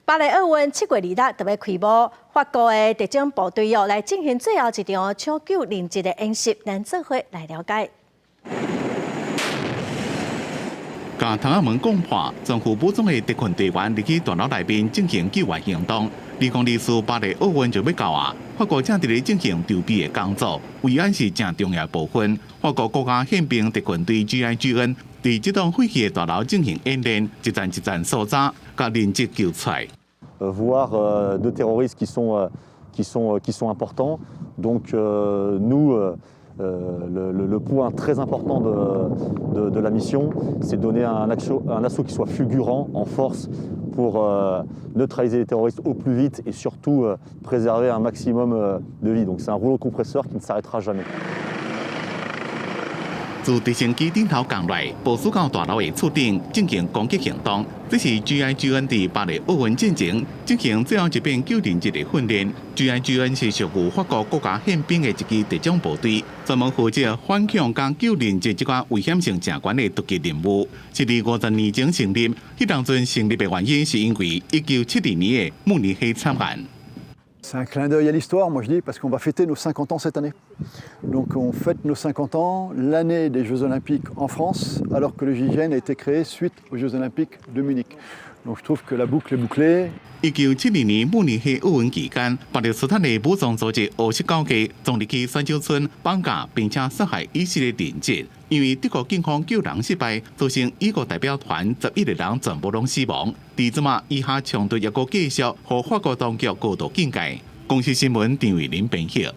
巴黎奧運7月2日就欲開幕，法國的特種部隊哦來進行最後一場搶救人質的演習，咱做伙來了解。共窗仔門講破，全副武裝的特訓隊員入去大樓內面進行救援行動。2024巴黎奧運就欲到啊，法國正佇咧進行籌備的工作，維安是誠重要部分。法國國家憲兵特訓隊 GIGN 佇這棟廢棄的大樓進行演練，一層一層搜查，共人質救出來。 Voire de terroristes qui sont importants. Donc nous, le point très important de la mission, c'est donner un assaut qui soit fulgurant, en force, pour neutraliser les terroristes au plus vite et surtout préserver un maximum de vies. Donc c'est un rouleau compresseur qui ne s'arrêtera jamais. 自直升機頂頭降來，部署到大樓的厝頂進行攻擊行動。這是 GIGN 佇巴黎奧運進前進行最後一遍救人質的訓練。GIGN 是屬於法國國家憲兵的一支特種部隊，專門負責反恐佮救人質這款危險性誠懸的突擊任務。是佇50年前成立，彼當陣成立的原因是因為1972年的慕尼黑慘案。 C'est un clin d'œil à l'histoire, moi je dis, parce qu'on va fêter nos 50 ans cette année. Donc on fête nos 50 ans, l'année des Jeux Olympiques en France, alors que le GIGN a été créé suite aux Jeux Olympiques de Munich. Donc je trouve que la boucle est bouclée. 1972年慕尼黑奧運期間，巴勒斯坦的武裝組織烏色高架衝入去選手村綁架並且殺害以色列人質。因為德國警方救人失敗，造成以國代表團11個人全部攏死亡。佇這馬以哈衝突猶閣繼續，予法國當局高度警戒。公視新聞陳偉林編譯。